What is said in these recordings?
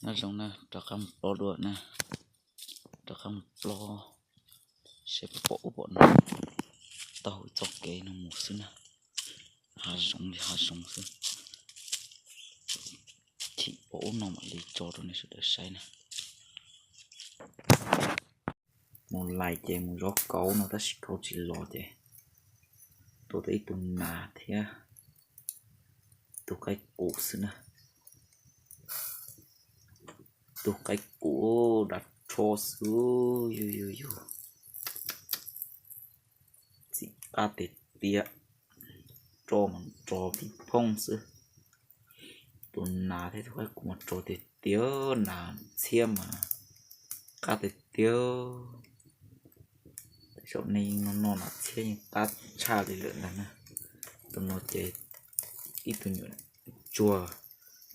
Nyob zoo na, rov qab mus plob dua na, rov qab mus plob seb pom ub pom no, taug txoj kev no mus xwb na. Hav zoov li hav zoov xwb. Chim pom ub no mam li tso rau nej sawv daws saib na. Mus lais ces mus zov kauv no tab sis kauv tsis los ces tua tau ib tug nas thiab tus qaib qus xwb na. Tus qaib qus dav tsho xwb, yug yug yug, txim qab tiag tiag, tso mas tso tib phooj xwb. Tus nas thiab tus qaib qus mas tso tiag tiag, nas txhiab mas qab tiag tiag. Tej zaum nej yeej noj noj nas txhiab yeej qab tshaj li lawm ntag na. Tus no ces ib tug nyuam tsuag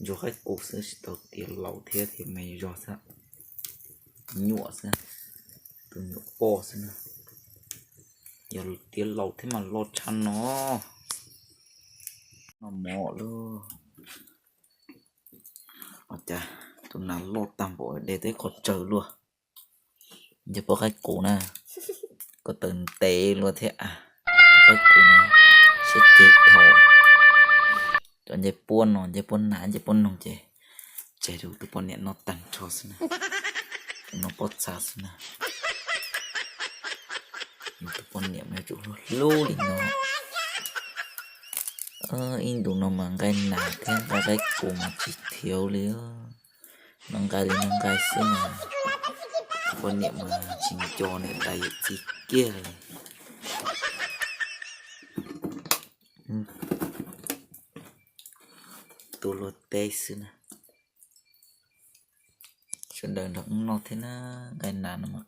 ntsuag qaib qus xwb, tsis tau tiav laus thiab, tiav me zog xwb, nyuam xwb, tus nyuam poj xwb na. Yog tiav laus thiab mas loj tshaj no, noj mov lawm. Ua cas tus nas loj tag npaum de tau ib qho tsawg luaj. Nce poj qaib qus na, ko taw ntev luaj thiab. Qaib qus no siab ceg dhau. Cov nce puab no, nce puab nas nce puab noog ces tseg rau tus poj niam noj tag nrho xwb na. Tus no pob txha xwb na. Tus poj niam mas yuav tsum hlub hlub li no. Ib ntus no mas nqaij nas thiab nqaij qaib qus mas tsis thiav li. Noj nqaij li noj nqaij xwb mas, poj niam mas tsis nco niam tais yawm txiv kiag li. Tus luag teb xwb na. Sawv daws nrog wb noj thiab na, nqaij nas no mas